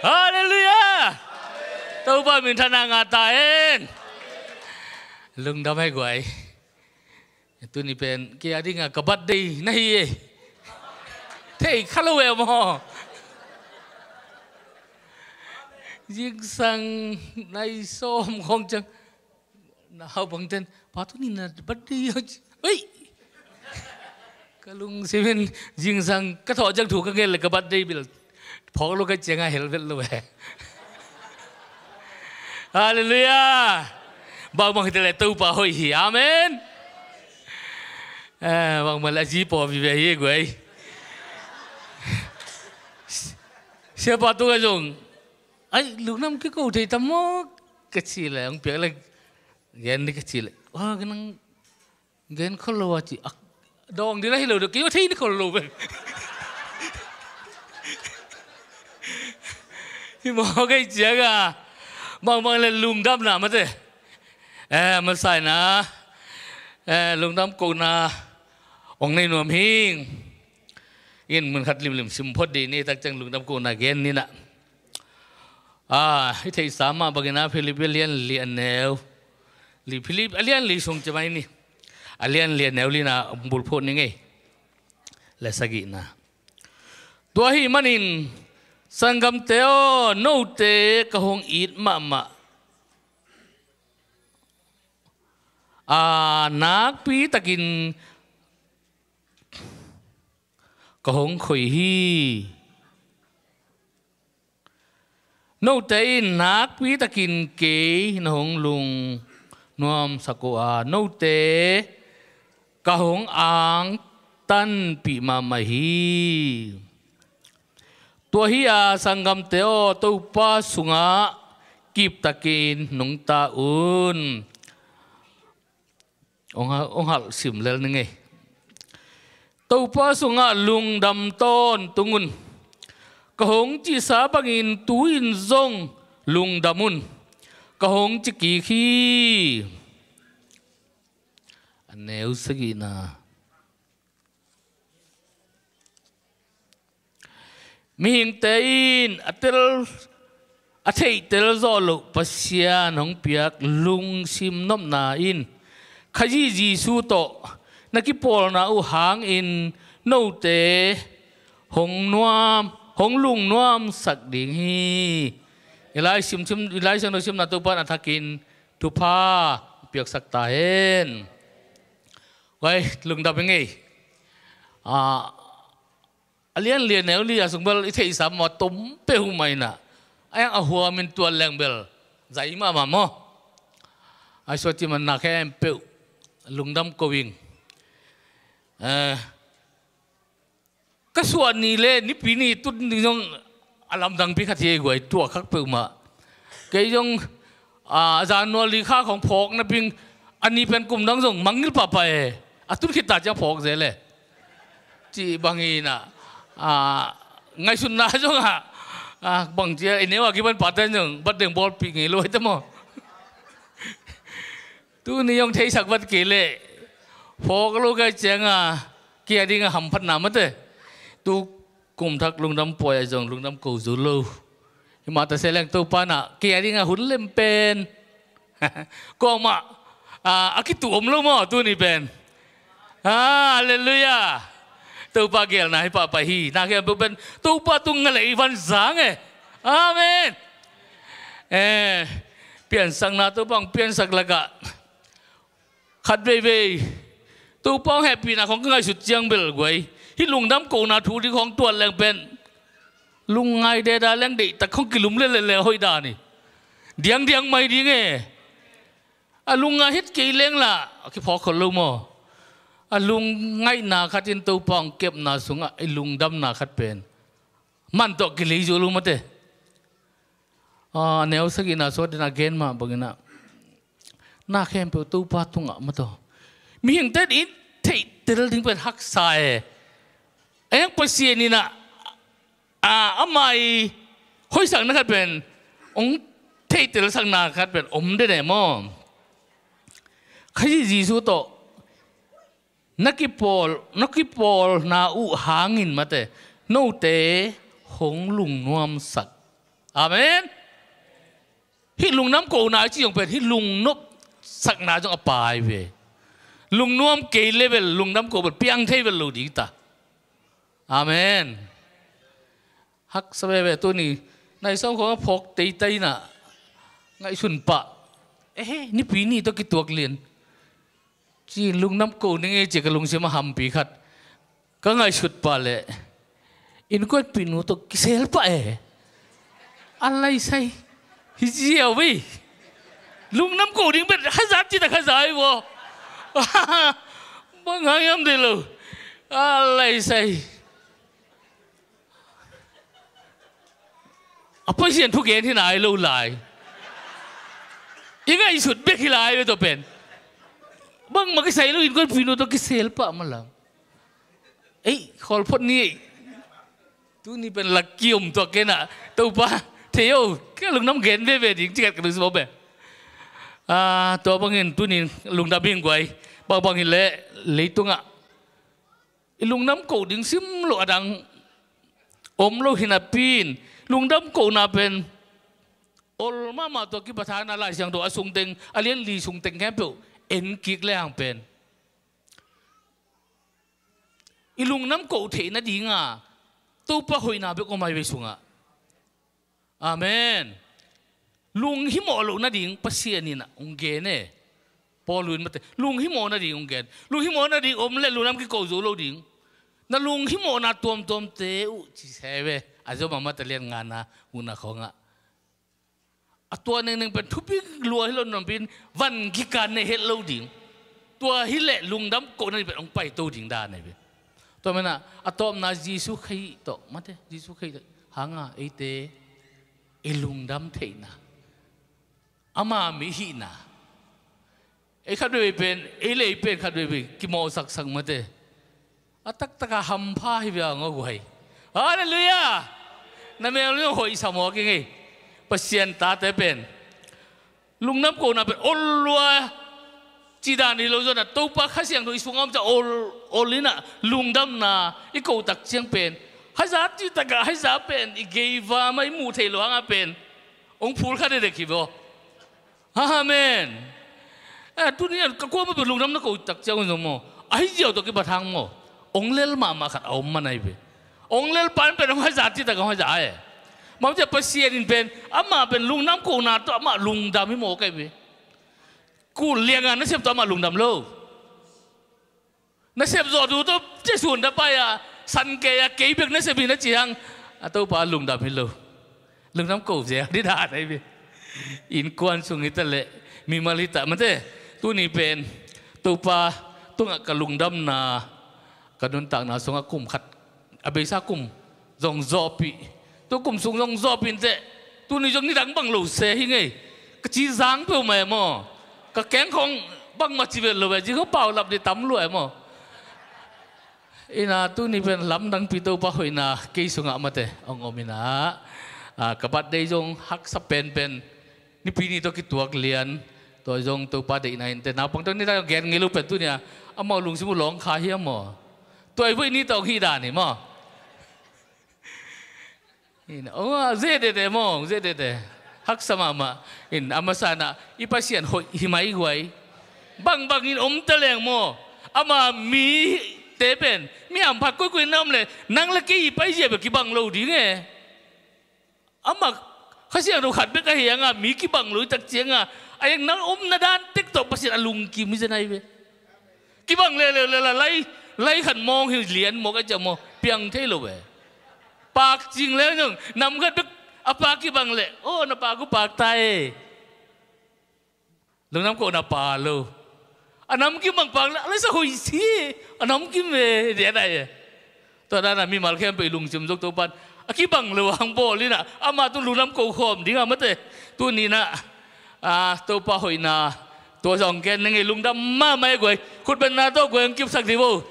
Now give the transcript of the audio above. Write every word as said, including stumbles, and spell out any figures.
Halleluiah. Topa minthanna ngah ta hen. Lungdam hi guai. Tuni pen kei a dinga ka birthday na hi e. Thei kha lo e maw? Zingsang nai sawm khong ciang naupangten, "Pa, tuni na birthday hi." Oi. Ka lungsim in zingsang ka thawh ciang thu ka ngen le ka birthday bil phawk lo ka cianga hel vet lo e. Halleluiah. Bangmah hi te le Topa hoih hi. Amen. Eh, bangmah le a zi paw vive hi guai. Siapa tungah zong, "Ai, lungdam kiko thei tam maw?" ka ci le, hong piak le, gen ni ka ci le, "Wa, ka nang gen khol lo a," ci. Ak, dawng ding a hi lo deuh, kei thei ni khol lo ve. Hi maw kei cianga. Bangmah le lungdamna mate. Eh, masaina. Eh, lungdam kohna hong nei nuam hing. In mun khat limlim sim phot dih ni, tak ciang lungdam kohna gen ni na. Ah, i theihsa mah bangin a Philippi a lian li a neu li, Philippi a lian li sung ci mai ni. A lian li a neu li na bulphuh ni ngei. Le sagihna. Tua ahih manin sanggamte aw, note ka hong it mahmah a, nakpi takin ka hong khoih hi. Note in nakpi takin kei na hong lungnuamsak uh a, note ka hong angtanpih mahmah hi. Tua hi a sanggamte aw, Topa sungah kiptakin nungta un. Hong hal, hong halh sim lel ni ngei. Topa sungah lungdam tawntung un. Ka hong cihsa bangin tu-in zong lungdam un. Ka hong ci kik hi. A neu sagihna. Mihingte in a tel, a theihtel zawh loh Pasian hong piak lungsim nopna in Khazih Jesu tawh na kipawlna uh hangin note hong nuam, hong lungnuamsak ding hi. I Lai Sim, Sim, i Lai Siangtho simna Topa in a thakin thupha piaksak ta hen. Vai, lungdam i ngei. Ah, a lian li a neu li a sung bel i theihsa mah tom peuhmah in a, a yang a huamin tuat leng bel zai mahmah maw? Ai suah ci man na khempeuh lungdam ko ing. Eh, ka suah ni le Nipi ni tut ni zong a lamdangpi khat hi ei guai, tua khak peuhmah. Kei zong, ah, January kha khong phawk naping a ni pen kum dang zong mangngilh pahpah e. A tun khit ta ciang phawk zel e. Cih bangin a, ah, ngaihsutna zong a, ah, bang cia i neu a kipan pahte zong bat deng bawlpih ngei lo hi te maw? Tuni hong theisak vat kei leh phawk lo kai cianga kei a dinga hamphatna mate. Tu kum thak lungdam pawi a zong lungdam ko zo lo. Himah ta se leng Topa na kei a dinga hun lem pen kawmah, ah, a kitu om lo maw tuni pen? Ah, halleluiah. Topa gelna hi pahpah hi. Na khempeuh pen Topa tung nga le i van zang e. Amen. Eh, piansakna Topa hong piansak lakah khat veivei Topa hong hehpihna khong ka ngaihsut ciang bel guai, hih lungdam kohna thu ding khong tuat leng pen lungngai deda leng deihtak khong kilum lelele hoih dan hi. Diangdiang mai ding e. A lungngai het kei leng lah a kiphawk khol lo maw? A lungngaihna khat in Topa hong kepna sungah i lungdamna khat pen man tawh kilei zo lo mate. A, neu sagihna suah dena gen mah bangin a, na khempeuh Topa tungah mataw. Mihingte in i theihtel ding pen haksa e. Eng Pasian in a, a, amah i hoihsakna khat pen hong theihtel sakna khat pen om den e maw? Khazih Jesu tawh na kipawl, na kipawlna uh hangin mate, note hong lungnuamsak Amen. Hih lungdam kohna i cih zong pen hih lungnop sakna zong a pai ve. Lungnuam kei le bel lungdam koh bel piang thei bel lo ding ta. Amen. Haksa veve tuni nai sawm khawng a phawk teitai na ngaihsun pah. Ehe, Nipi ni tawh kituak lian. Ci lungdam koh ning e ci ka lungsim a hampi khat ka ngaihsut pah leh innkuanpihnu tawh kisel pah e. A laisai hi ziau vei. Lungdam koh ding pen hazat ci tak hazai vaw. Bang hang hiam dei lo. A laisai. A Pasian thugen hi nai lo lai. I ngaihsut bek hi lai ve tawh pen. Bangmah kisai lo innkuanpihnu tawh kisel pah malam. Ei, khawl phot ni ei. Tuni pen lak kiom tuak kei na. Topa, thei o, ka lungdam gen veve ding, cikat ka lungsim om e. Ah, tua bangin tuni lungdam hing guai. Bangbang hileh leitungah i lungdam koh ding sim lo a dang om lo hi napi in, lungdam kohna pen ol mahmah tua kipathaina Lai Siangtho a sungteng, a lian li sungteng khempeuh en kik le hang pen i lungdam koh theih nadinga Topa hoihna bek om ai vei sungah. Amen. Lunghimawh loh nading Pasian in ah hong gen e. Paul in mate lunghimawh nading hong gen. Lunghimawh nading om le lungdam kikoh zo lo ding. Na lunghimawhna tuamtuamte uh ci se ve. A zom a mate lian ngana huna khawngah. A tua nengneng pen thupi lua hi lo nampin van kikan nei het lo ding. Tua hileh lungdam kohna ding pen hong paito ding dan ahi ve. Tua menah a tawpna Jesu Khrih tawh mate Jesu Khrih tawh hanga eite i lungdam theihna ama mi hihna. Ei khat veve pen ei lei pen khat veve kimawhsaksak mate. A taktaka hampha hi via ngaw guai. Halleluiah. Na mel ni hoih samawk i ngei. Pasian tate pen lungdam kohna pen ol lua. Cidan hi lo zona Topa Kha Siangtho i sungah om ca ol ol inah lungdamna i kohtak ciang pen haza citakah haza pen i geiva mah i muh thei lo hangah pen hong phul kha dedek hi vaw. Amen. Eh, tuni a ka kuamah pen lungdam na kohtak ciang uh zong maw ahi ziau tawh kipat hang maw. Ong lel mahmah khat a om man ahi ve. Ong lel pan pen ong haza citak ong haza e. Mam ciah Pasian in pen amah pen lungdam kohna tawh amah lungdam hi maw kai ve. Kul lianga na sep tawh amah lungdam lo. Na sep zawh duh tawh ciah sun da pai a san kei a kei bek na sep hi na ciang a Topa lungdam hi lo. Lungdam ko zel dih dan ahi ve. Innkuan sung hi ta leh mimal hi ta mate. Tuni pen Topa tungah ka lungdamna ka nuntakna sungah kum khat a beisa kum zong zawhpih. Tu kum sung zong zawhpih inteh. Tuni zong nidang bang lo se hi ngei. Ka ci zang peuhmah e maw. Ka kengkhong bangmah ci vel lo e. Ci kho paulap dih tam lua e maw. Ina tuni pen lamdangpi Topa hoihna kei sungah mate hong om ina. Ah, ka birthday zong haksa penpen. Nipi ni tawh kituak lian. Tua zong Topa deihna inteh. Naupang tawh nidang gen ngei lo pen tunia amau lungsim uh lawng kha hiam maw. Tua i voih ni tawh hong hih dan hi maw. In, oh, zedede maw, zedede. Haksa mahmah. In, a masa inah i Pasian hoih hi mai guai. Bangbang in om ta leng maw. Ama mite pen mi hamphat koikoi na om le nang le kei i paizia bek kibang lo ding e. Amah Kha Siangtho khat bek ahi hanga mi kibang lo i tak cianga a eng nang omna dan tek tawh Pasian a lungkim hi zen ahi ve. Kibang leuleu le la lai lai khat mawng hi lian mawk a ciah maw piang thei lo ve. Paak cing le zong nam khat bek a paak kibang leh aw na paak uh paak ta e. Lungdam kohna pa lo. A namkim bang pak le a lasa hoih si. A namkim ve dian ai. Tua dana mimal khempeuh i lungsim zok Topan a kibang lo hang bawl inah amah tung lungdam ko khawm dingah mate. Tuninah a Topa hoihna tua zong ken nengei lungdam mahmah e guai. Khutbenna tawh guai hong kipsak dih vo.